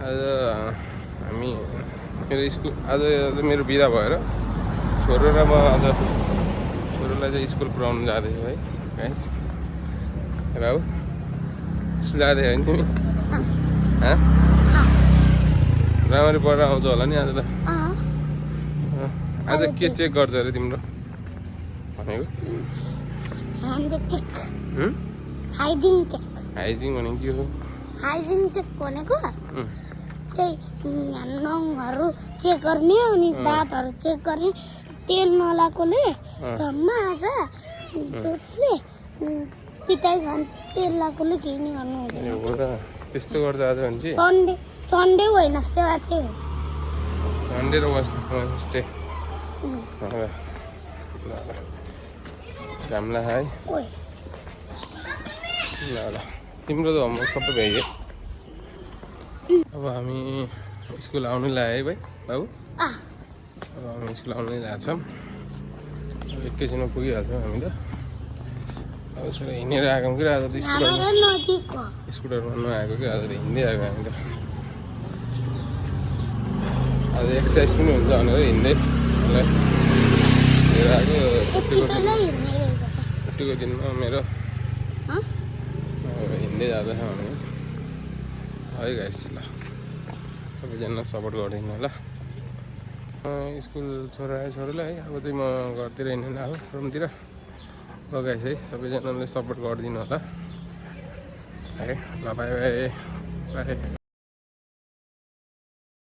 आज हामी मेरो स्कुल आज मेरो बिदा भएर छोरो र म आज छोरोलाई चाहिँ स्कुल पुऱ्याउनु जाँदैछु है गाइस। बाबु स्कुल जाँदै होइन तिमी? राम्ररी पढेर आउँछ होला नि आज त। आज के चेक गर्छ अरे तिम्रो भनेको? हाइजिन भनेको के हो? हाइजिन चेक भनेको त्यही नङहरू चेक गर्ने अनि दाँतहरू चेक गर्ने। तेल नलाएकोले घममा आज जोसले पिटाइ खान्छ, तेल लगाएकोले केही नै गर्नु हुँदैन। त्यस्तो गर्छ आज भने चाहिँ सन्डे होइन अस्ति मात्रै हो। सन्डे र वेस्टे घामला है। ल ल तिम्रो त होमवर्क सबै भइगयो। अब हामी स्कुल आउनु लाग्यो है भाइ बाबु। अब हामी स्कुल आउनै लाग्छौँ। अब एकैछिनमा पुगिहाल्छौँ हामी त। अब छोरा हिँडेर आएको कि आज त स्कुटरमा नआएको कि आज त हिँड्दै आएको हामी त। आज एक्सर्साइज पनि हुन्छ भनेर हिँड्दै लिएर आएको। छुट्टीको दिनमा मेरो हिँड्दै जाँदैछ हामी है गाइस। ल सबैजना सपोर्ट गरिदिनु होला। स्कुल छोरालाई है अब चाहिँ म घरतिर हिँड्नु अब रुमतिर गाइस है। सबैजनाले सपोर्ट गरिदिनु होला है। ल बाई बाई बाई।